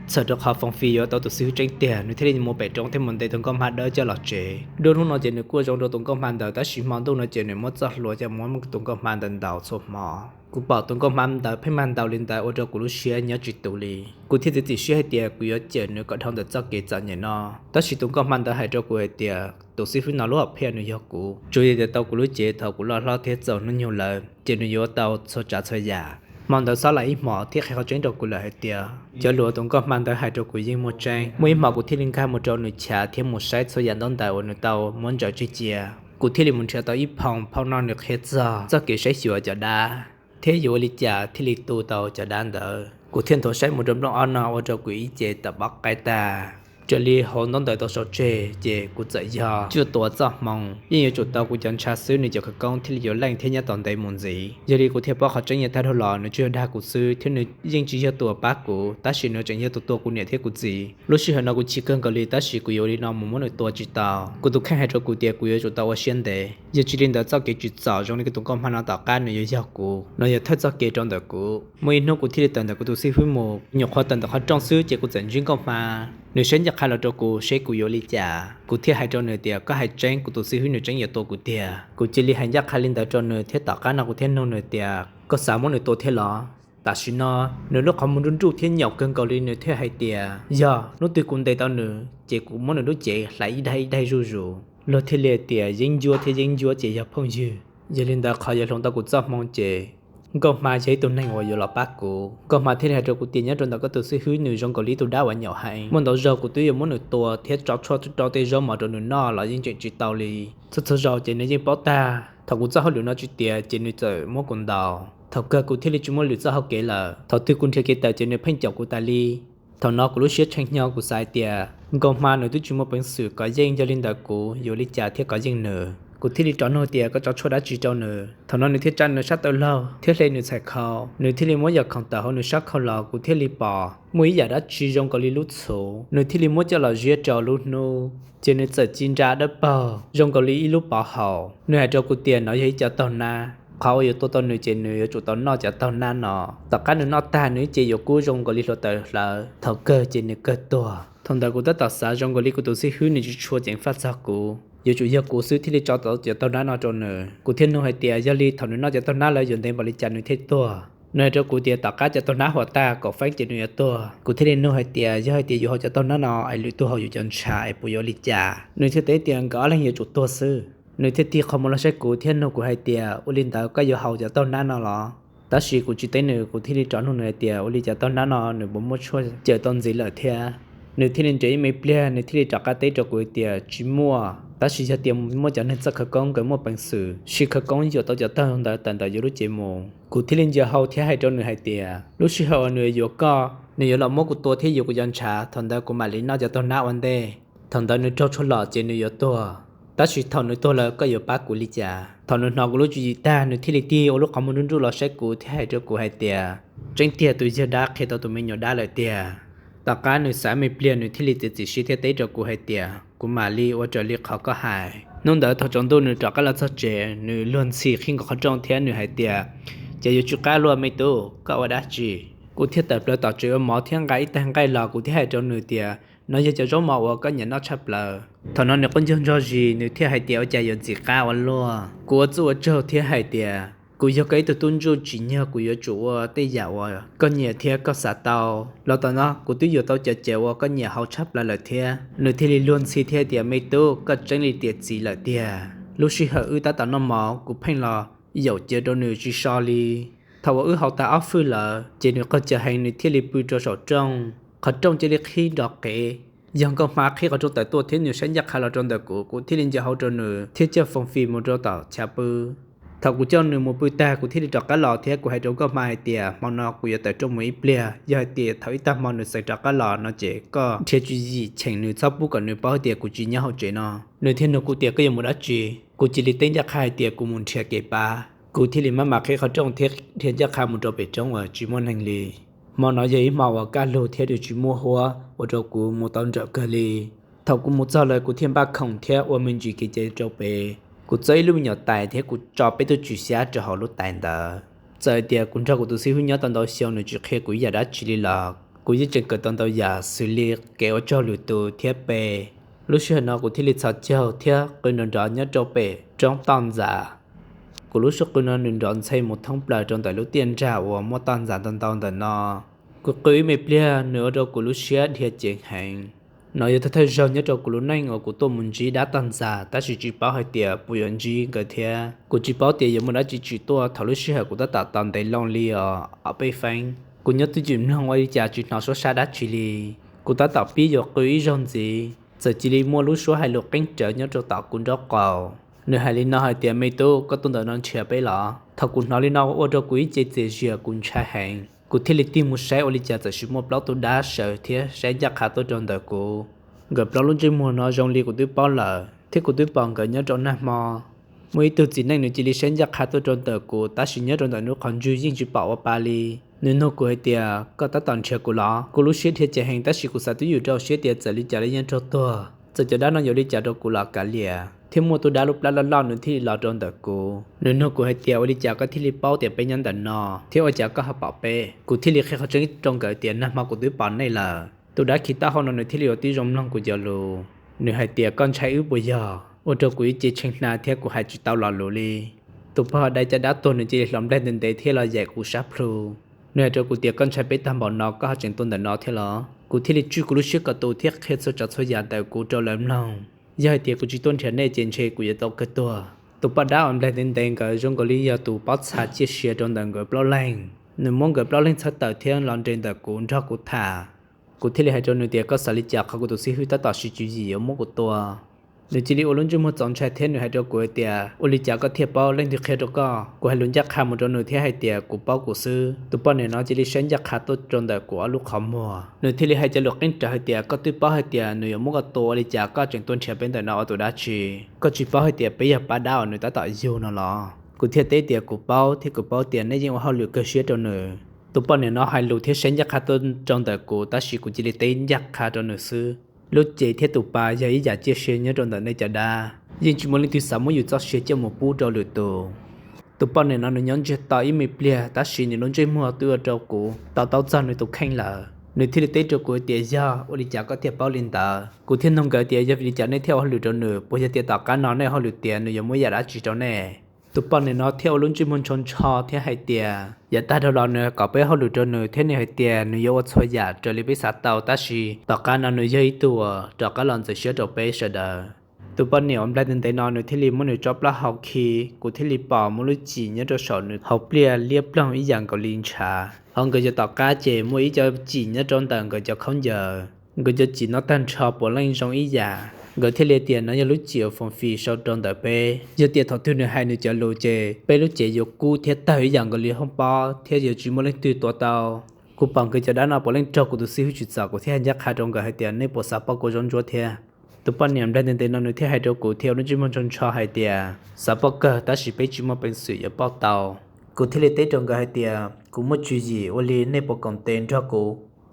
Txhawm rau qhov Foom Fis yuav tau tus xib hwb tseeb tiag, nws thiaj li mus pem roob thiab mus ntes tus nkauj hma dawb coj los tsev. Dua hnub no ces nws kuj zoo rau tus nkauj hma ntawd, tab sis hmo ntuj no ces nws muab txoj hlua coj muab tus nkauj hma ntawd ntaus txhua hmo. Kuv pom tus nkauj hma ntawd pheej mag ntaus li ntawd ua rau kuv lub siab nyob tsis tus li. Kuv thiaj txiav txim siab hais tias kuv yuav cawm nws kom dhau ntawm txoj kev txom nyem no. Tab sis tus nkauj hma ntawd hais rau kuv hais tias tus xib hwb no lub hom phiaj nws yog kuv, tsuas yog tias tau kuv lub cev thaum kuv loj hlob thiab txaus hnub nyoog lawm ces nws yuav tau txhua tsav txhua yam. Hmo ntawd xob lais ib hmos thiab qhia qhov tseeb rau kuv lawm hais tias cov lus tus nkauj hma ntawd hais rau kuv yeej muaj tseeb. Muaj ib hmos kuv thiaj li nkag mus rau nws chav thiab mus saib txhua yam ntaub ntawv uas nws tau muab ntsaws tseg cia. Kuv thiaj li mus nrhiav tau ib phoo phau no nws qhia txog txoj kev saib xyuas cov dab thiab yuav ua li cas thiaj li tu tau cov dab ntawd. Kuv thiaj nthuav saib mus rau nplooj ob no ua rau kuv ib ce tawm pob qaib tag. Raws li hauv ntaub ntawv tau sau tseg ces kuv txawm yog cuaj tua txoj hmoo, yeej yuav tsum tau kuv cov ntshav xwb nws cov khawv koob thiaj li yuav leej thiab nyob tom ntev mus ntxiv. Yog li kuv thiaj paub qhov tseeb yav tag dhau los nws tsuas yog dag kuv xwb thiab nws yeej tsis yog tua pab kuv, tab sis nws tseem yog tus tua kuv niam thiab kuv txiv. Lub sij hawm no kuv chim kawg nkaus li, tab sis kuv yuav ua li no mus muab nws tua tsis tau. Kuv tus kheej hais rau kuv tias kuv yuav tsum tau ua siab ntev, yog tsis li ntawd txoj kev tsim txom zoo li tus nkauj hma no tom qab nws yuav yog kuv, no yog thawj txoj kev rau ntawm kuv. Muaj ib hnub kuv thiaj li tawm ntawm kuv tus xib hwb mus, nyuam qhuav tawm ntawm qhov rooj xwb ces kuv txawm ntsib nkauj hma. Nws saib ncaj qha los rau kuv seb kuv yuav li cas. Kuv thiaj hais rau nws tias koj hais tseeb, kuv tus xib hwb nws tseem yuav tua kuv tiag. Kuv cia li hais ncaj qha li ntawd rau nws thiab tom qab no kuv thiaj nug nws tias koj xav muab nws tua thiab los? Tam sim no nws lub qhov muag nruj nruj thiab nyaum kawg nkaus li, nws thiaj hais tias yog hnub twg kuv ntes tau nws ces kuv muab nws lub cev hlais ib daig ib daig zuj zus. Luag thiaj li tias yeeb ncuab thiab yeeb ncuab ces yog phooj ywg. Yog li ntawd qhov yuav hloov tau kuv txoj hmoo ces nkauj hma yog ib tug neeg uas yuav los pab kuv. Nkauj hma thiaj li hais rau kuv tias nyob rau ntawm koj tus xib hwb nws zoo nkaus li ib tug dab uas nyaum heev, muaj ntau zaug kuv twb yuav muab nws tua thiab tso tshuaj rau tej zaub mov rau nws noj los yeej tseem tsis tau li. Txhua txhua zaus ces nws yeej paub tag. Thaum kuv txoj hauj lwm no tsis tiav ces nws txawm muab kuv ntaus. Thaum kawg kuv thiaj li tsis muaj lwm txoj hau kev lawm. Thaum twg kuv nrhiav kev tawm ces nws pheej caum kuv tas li. Thaum no kuv lub siab tshee hnyo, kuv xav hais tias nkauj hma nws twb tsis muaj peev xwm kov yeej, yog li ntawd kuv yuav li cas thiaj kov yeej nws. Kuv thiaj li rov nug tias koj tso tshuaj dab tsi rau nws. Thaum no nws thiaj tsa nws sab taw laug thiab hle nws txhais khau, nws thiaj li muab yam khoom tawm hauv nws sab khau los kuv thiaj li pom muaj ib yam dab tsi zoo nkaus li lub txhuv, nws thiaj li muab coj los ziab rau lub hnub ces nws txawm ci nra dawb paug zoo nkaus li ib lub pov haum. Nws hais rau kuv tias nov yog ib cov taug nab, qhov uas yuav tua tau nws ces nws yuav tsum tau noj cov taug nab no. Tom qab nws noj tag nws ib ce yuav kub zoo nkaus li hluav taws hlawv, thaum kawg ces nws kawg tuag. Thaum ntawd kuv tab tom xav zoo nkaus li kuv tus xib hwb nws tsis tshua ceev faj txog kuv, yuav tsum yog kuv xwb thiaj li tso tau cov taug nab no rau nws. Kuv thiaj nug hais tias yog li thaum nws noj cov taug nab lawm yuav ntev npaum li cas nws thiaj tuag? Nws hais rau kuv tias tom qab cov taug nab huam tag kaum feeb ces nws yuav tuag. Kuv thiaj li nug hais tias yog hais tias yus haus cov taug nab no es lwm tus haus yus cov ntshav es puas yuav li cas? Nws thiaj teb tias nkawd ob leeg yuav tsum tuag xwb. Nws thiaj tig qhov muag los saib kuv thiab nug kuv hais tias ua li ntawd koj yuav haus cov taug nab no los? Tab sis kuv tsis teb nws, kuv thiaj li rov nug nws hais tias ua li cov taug nab no nws puas muaj tshuaj cawm tau ntxiv lawm thiab. Nws thiaj li nres ib me pliag nws thiaj li rov qab teb rau kuv hais tias tsis muaj, tab sis yog tias muaj cov neeg txawj khawv koob nkawd muaj peev xwm siv khawv koob yuam tau cov taug ntawd tawm ntawm yus lub cev mus. Kuv thiaj li nco hau thiab hais rau nws hais tias lub sij hawm uas nws yuav koj, nws yuav los muab kuv tua thiab yuav kuv cov ntshav, thaum ntawd kuv mam li noj cov taug nab ua ntej. Thaum ntawd nws raug tshuaj lom ces nws yuav tuag, tab sis thaum nws tuag lawm koj yuav pab kuv li cas? Thaum nws hnov kuv lub tswv yim tag nws thiaj li tig ua lub qhov muag nruj nruj los saib kuv thiab hais rau kuv hais tias tseeb tiag tus yawg dab qhia tau tus me nyuam dab lawm tiag. Tom qab nws xav me pliag nws thiaj li txiav txim siab thiab teb rau kuv hais tias kuv mam li ua raws li qhov koj hais. Hnub ntawd thaum tsaus ntuj nws rov qab los txog tsev, nws luag ntxhi qhib nkaus qhov rooj thiab nws hais tias ces yuav tsw qab luaj me tub, koj ua dab tsi? Kuv thiaj tawm plaws tom tsev ua mov thiab nqa ib tag nqaij los, kuv thiaj hais rau nws tias nov yog cov zaub mov uas koj nyiam noj tshaj plaws. Thaum no nws quaj ncaug ntsoog zis, nws thiaj hais tias ua cas yuav ntxim qab ua luaj. Kuv ua txuj ua tsaug thiab hais tias kuv yog koj ib tug tub ntsuj tsim nyog kuv yuav tsum ua tej yam uas koj nyiam thiab koj xav tau. Los tom no kuv twb yuav tau cov cawv uas koj nyiam haus tshaj plaws lawm thiab. Nws thiaj li luag ntxhi thiab hais tias me tub, koj tseeb li tiam txiv lawm tiag. Lub sij hawm wb tab tom noj mov kuv pheej los yaum cawv rau nws tsis so li. Thaum uas wb haus tas ob fwj lawm ces nws qaug cawv heev nws thiaj li pw rau saum rooj, qhov rooj cia li qhib nrov qev. Yog nkauj hma qhib qhov rooj tawm tuaj thiab nws saib ncaj qha los rau ntawm kuv, kuv thiaj li nco hau rau nws thiab coj Foom Fis mus rau tom chav pw. Thaum kuv coj nws mus pw tag kuv thiaj li rov qab los thiab kuv hais rau nkauj hma hais tias hmo no kuv yuav tawm rooj mus ib pliag, yog hais tias thaum ib tag hmo nws xeev rov qab los no ces koj nrhiav tswv yim cheem nws txhob pub kom nws paub hais tias kuv tsis nyob hauv tsev no. Nws thiaj nug kuv tias koj yuav mus dab tsi? Kuv cia li teb ncaj qha hais tias kuv mus nrhiav kev pab. Kuv thiaj li maj mam qhib qhov rooj thiab nrhiav ncaj qha mus rau pem roob uas tsis muaj neeg li. Hmo no yog ib hmo uas kaj lug thiab nws tsis muaj huab ua rau kuv mus tau nrawm kawg li. Thaum kuv mus txog lawm kuv thiaj npaj khoom thiab ua me ntsis kev cai rau pem. Kuv txawb ib lub me nyuam tais thiab kuv tso peb tug tswm xyab rau hauv lub tais ntawd. Txawm hais tias kuv nrog kuv tus xib hwb nyob tau ntau xyoo nws tsis qhia kuv ib yam dab tsi li los Kuv yeej tseem kawm tau ntau yam xws li kev ua tsaug lwm tus thiab pe. Lub sij hawm no kuv thiaj li txhos caug thiab qw nrov nrov nyob rau pem roob toj ntxas. Kuv lub suab qw no nws nrov ntxhe mus thoob plaws rau ntawm lub tiaj nrag uas muaj toj ntxas ntau ntau ntawm no. Kuv qw ib me pliag nws ua rau kuv lub siab dhia ceev heev. No yog thawj thawj zaug nyob rau kuv lub neej uas kuv tuaj mus ntsib dab toj ntxas tab sis tsis paub hais tias puas yuav ntsib nkawd thiab. Kuv tsis paub tias yuav muaj dab tsi tsim tuaj thaum lub sij hawm kuv tab tom tos ntev loo li os ob peb feeb. Kuv nyob twj ywm mloog ua li cas tsis hnov suab sab dab tsi li. Kuv tab tom pib yuav qw ib zaug ntxiv, txawm cia li muaj lub suab hais lus qeeb rawv nyob rau tom kuv nraub qaum. Nws hais li no hais tias, Me tub, koj tuaj ntawm no nrhiav peb los? Thaum kuv hnov li no ua rau kuv ib ce txias zias, kuv ntshai heev. Kuv thiaj li tig mus saib ua li cas txawm sis muaj plaub tug dab sawv thiab saib ncaj qha tuaj rau ntawm kuv. Nkawd plaub lub ntsej muag no zoo li kuv twb paub lawm thiab kuv twb pom nkawd nyob rau nag hmo. Muaj ib tug txiv neej nws cia li saib ncaj qha tuaj rau ntawm kuv tab sis nyob rau ntawm nws qhov ntswg yeej tsis pom ua pa li. Nws nug kuv hais tias, Koj tab tom nrhiav kuv los? Kuv lub siab dhia ceev heev tab sis kuv xav twj ywm rau siab tias txawm li cas los yeej raug tuag, txawm cov dab no yuav li cas rau kuv los kav liam. Thiab muaj tus dab lub plab loj loj nws thiaj li los rau ntawm kuv. Nws nug kuv hais tias, Ua li cas koj thiaj li paub tias peb nyob ntawm no thiab ua cas koj ho pom peb? Kuv thiaj li qhia qhov tseeb rau nkawd tias, Nag hmo kuv twb pom nej lawm. Tus dab khi taub hau no nws thiaj li ua tib zoo mloog kuv cov lus. Nws hais tias, Koj ntshai wb puas yog? Ua rau kuv ib ce tshee hna thiab kuv hais tsis tau lo lus li. Tus pog dai caj dab tuag nws cia li hloov nplaig ntev ntev thiab los yaim kuv sab plhu. Nws hais rau kuv tias, Koj ntshai peb tag npaum no koj ho tseem tuaj ntawm no thiab los? Kuv thiaj li tswj kuv lub siab kom tus thiab qhia txhua tsav txhua yam ntawm kuv rau lawv mloog. Yog hais tias kuv tsis tuaj nrhiav nej ces ntshe kuv yuav tau kawg tuag. Tus poj dab uas nplaig ntev ntev nkawd zoo nkaus li yog tus paub txha ciaj sia rau ntawm nkawd plaub leeg. Nws muab nkawd plaub leeg txhawb tawm thiab los nres ntawm kuv nrog kuv tham. Kuv thiaj li hais rau nws tias, Koj xav li cas qhov kuv tus xib hwb tab tom siv tswv yim yuav muab kuv tua? Nws cia li ua lub ntsej muag txaus ntshai thiab nws hais rau kuv hais tias, Ua li cas koj thiaj paub, leej twg qhia rau koj? Kuv hais lus ncaj qha mus rau nws thiab hais tias, Kuv paub kuv xwb. Tus poj niam no cia li saib ncaj qha tuaj rau ntawm kuv ob lub qhov muag. Nws thiaj li hais cov lus qeeb rawv hais tias, Koj twb paub hais tias nws yuav muab koj tua, ua li cas koj tseem tuaj nrhiav peb ntawm no ua tus dab tsi? Koj tsis paub hais tias peb yog pab dab uas nws tab tom yug no los? Kuv thiaj teb tias, Kuv paub thiab kuv paub tias nej yeej ua hauj lwm kawg siab rau nws. Tus poj niam no hais lus thiab saib ncaj qha tuaj rau ntawm kuv tab sis kuv cia li teb ncaj qha rau nws xwb. Lub cev thiab tus pa yog ib yam ciaj sia nyob rau ntawm nej cov dab, yeej tsis muaj leej twg xav muab yus txoj sia coj mus pub rau lwm tus. Tus poj niam no nws nyob ntsiag to ib me pliag tab sis nws lub ntsej muag twb ua rau kuv to taub txog nws tus kheej lawm. Nws thiaj li teb rau kuv tias, Yog ua li cas koj thiaj paub li ntawd? Kuv thiaj nug nkawd tias, Yog vim li cas nej thiaj ua hauj lwm rau nws? Puas yog tias tom qab no nej ua hauj lwm tiav nws yuav muab yam dab tsi rau nej? Tus poj niam no thiaj ua lub ntsej muag ntsho ntsho thiab hais tias, Yav tag dhau los nws kom peb ua hauj lwm rau nws thiab nws hais tias nws yuav ua txhua yam raws li peb xav tau tab sis tom qab no nws yog ib tug uas rov qab los ntxeev siab rau peb sawv daws. Tus poj niam uas nplaig ntev ntev no nws thiaj li muab nws tsob plaub hau khi, kuv thiaj li pom muaj lub cim nyob rau saum nws hauv pliaj liab ploog ib yam nkaus li ntshav. Hos nkawd cov tom qab ces muaj ib co cim nyob rau ntawm nkawd cov khaub ncaws. Nkawd cov cim no tag nrho puav leej zoo ib yam. Nkawd thiaj li tias, Nov yog lub cim uas foom fim sau rau ntawm peb. Yog tias thaum twg nws hais nws cov lus ces peb lub cev yuav kub thiab tawg ib yam nkaus li hoob pob thiab yuav tsis muaj leej twg tua tau. Kuv pom nkawd cov dab no puav leej raug kuv tus xib hwb tsim txom, kuv thiaj hais ncaj qha rau nkawd hais tias, Nej puas xav pauj kuv zaub ntsuab thiab? Tus poj niam nplaig ntev ntev no nws thiaj hais rau kuv thiab ua lub ntsej muag ntsho ntsho hais tias, Xav pauj kawg tab sis peb tsis muaj peev xwm yuav pauj tau. Kuv thiaj li teb rau nkawd hais tias, Kuv muaj tswv yim, ua li nej puas koom tes nrog kuv?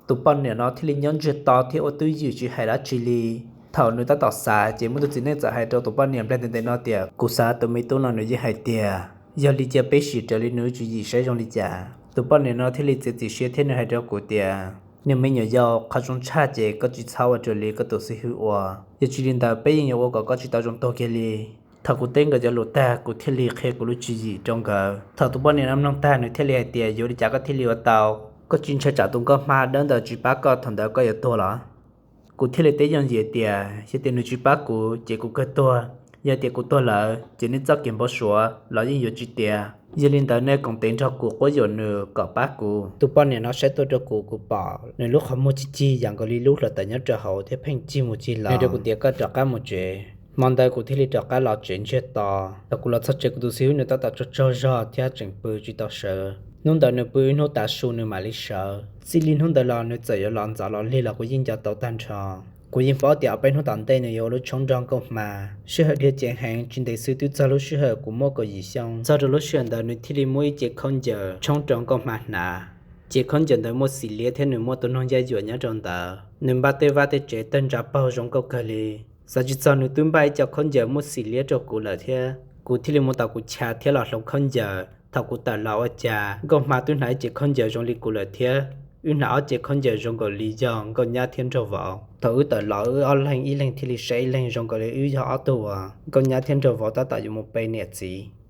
Tus poj niam no thiaj li nyob ntsiag to thiab ua twj ywm tsis hais dab tsi li. Thaum nws tab tom xav ces muaj tus txiv neej txawm hais rau tus poj niam nplaig ntev ntev no tias, Kuv xav tus me tub no nws yeej hais tias, yog li cia peb sim raws li nws lub tswv yim saib zoo li cas. Tus poj niam no thiaj li txiav txim siab thiab nws hais rau kuv tias, Niag me nyuam yaus, qhov zoo tshaj ces koj tsis txhob ua raws li koj tus xib hwb ua. Yog tsis li ntawd peb yeej yuav ua kom koj tsis tau zoo tuag kiag li. Thaum kuv teb nkawd cov lus tag kuv thiaj li qhia kuv lub tswv yim rau nkawd. Thaum tus poj niam no mloog tag nws thiaj li hais tias, Yuav li cas koj thiaj li ua tau? Koj tsis ntshai tsam tus nkauj hma dawb ntawd tsis pab koj thaum ntawd koj yuav tuag los? Kuv thiaj li teb yooj yim tias, Yog tias nws tsis pab kuv ces kuv kawg tuag. Yog tias kuv tuag lawm ces nej txoj kev npau suav los yeej yuav tsis tiav. Yog li ntawd nej koom tes nrog kuv quab yuam nws kom pab kuv. Tus poj niam no saib tuaj rau kuv, kuv pom nws lub qhov muag cig cig yam nkaus li lub hluav taws nyob rau hauv thiab pheej cig mus cig los. Nws hais rau kuv tias, Koj rov qab mus tsev. Hmo ntawd kuv thiaj li rov qab los tsev ntsiag to. Thaum kuv los txog tsev kuv tus xib hwb nws tab tom tsaug tsaug zog thiab tseem pw tsis tau sawv. Hnub ntawd nws pw ib hnub tav su nws mam li sawv. Txij li hnub ntawd los nws txawm yuav los ntxov los lig los kuv yeej nco tau tag nrho. Kuv yeej paub tias ob peb hnub tom ntej nws yuav ua lub tshoob nrog nkauj hma. Sij hawm dhia ceev heev, tsis ntev xwb twb txog lub sij hawm kuv muaj kaum yim xyoo. Txog rau lub sij hawm ntawd nws thiaj li muab ib ce khaub ncaws tshoob rau nkauj hma hnav. Ce khaub ncaws ntawd muaj xim liab thiab nws muaj tus noog yaj yuam nyob rau ntawd. Nws npaj tej vaj tej tsev tawg ntsa paug zoo nkauj kawg li. Xav tsis txog nws twb npaj ib co khaub ncaws muaj xim liab rau kuv lawm thiab. Kuv thiaj li mus tom kuv chav thiab los hloov khaub ncaws. Thaum kuv tawm los ua cas nkauj hma twb hnav ib ce khaub ncaws zoo li kuv lawm thiab. Wb hnav ob cev khaub ncaws zoo nkaus li yog Nkauj Nyab thiab Nraug Vauv. Thaum wb tawm los wb ob leeg ib leeg thiaj li saib ib leeg zoo nkaus li wb yog ob tug uas Nkauj Nyab thiab Nraug Vauv tab tom yuav mus pe niam txiv.